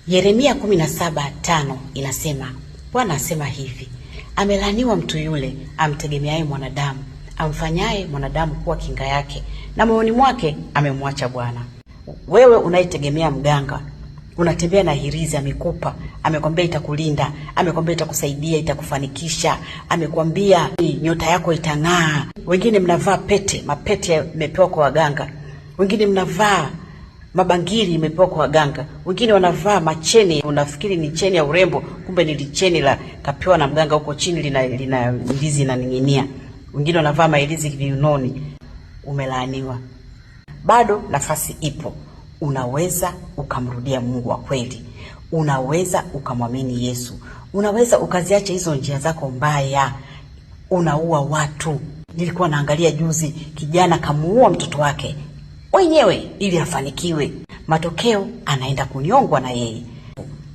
Yeremia 17:5 inasema, Bwana asema hivi, amelaniwa mtu yule amtegemeaye mwanadamu, amfanyaye mwanadamu kuwa kinga yake, na moyoni mwake amemwacha Bwana. Wewe unayetegemea mganga, unatembea na hirizi amekupa, amekwambia itakulinda, amekwambia itakusaidia, itakufanikisha, amekwambia nyota yako itang'aa. Wengine mnavaa pete, mapete yamepewa kwa waganga, wengine mnavaa mabangili imepewa kwa waganga, wengine wanavaa macheni, unafikiri ni cheni ya urembo, kumbe ni licheni la kapewa na mganga huko chini, lina ilizi inaning'inia. Wengine wanavaa mailizi viunoni. Umelaaniwa. Bado nafasi ipo, unaweza ukamrudia Mungu wa kweli, unaweza ukamwamini Yesu, unaweza ukaziacha hizo njia zako mbaya. Unaua watu. Nilikuwa naangalia juzi, kijana kamuua mtoto wake wenyewe ili afanikiwe. Matokeo anaenda kunyongwa na yeye.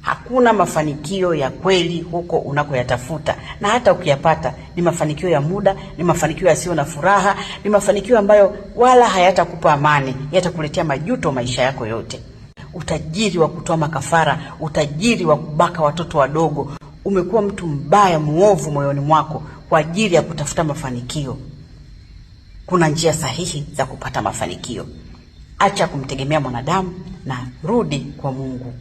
Hakuna mafanikio ya kweli huko unakoyatafuta, na hata ukiyapata ni mafanikio ya muda, ni mafanikio yasiyo na furaha, ni mafanikio ambayo wala hayatakupa amani, yatakuletea majuto maisha yako yote. Utajiri wa kutoa makafara, utajiri wa kubaka watoto wadogo. Umekuwa mtu mbaya, muovu moyoni mwako kwa ajili ya kutafuta mafanikio. Kuna njia sahihi za kupata mafanikio. Acha kumtegemea mwanadamu na rudi kwa Mungu.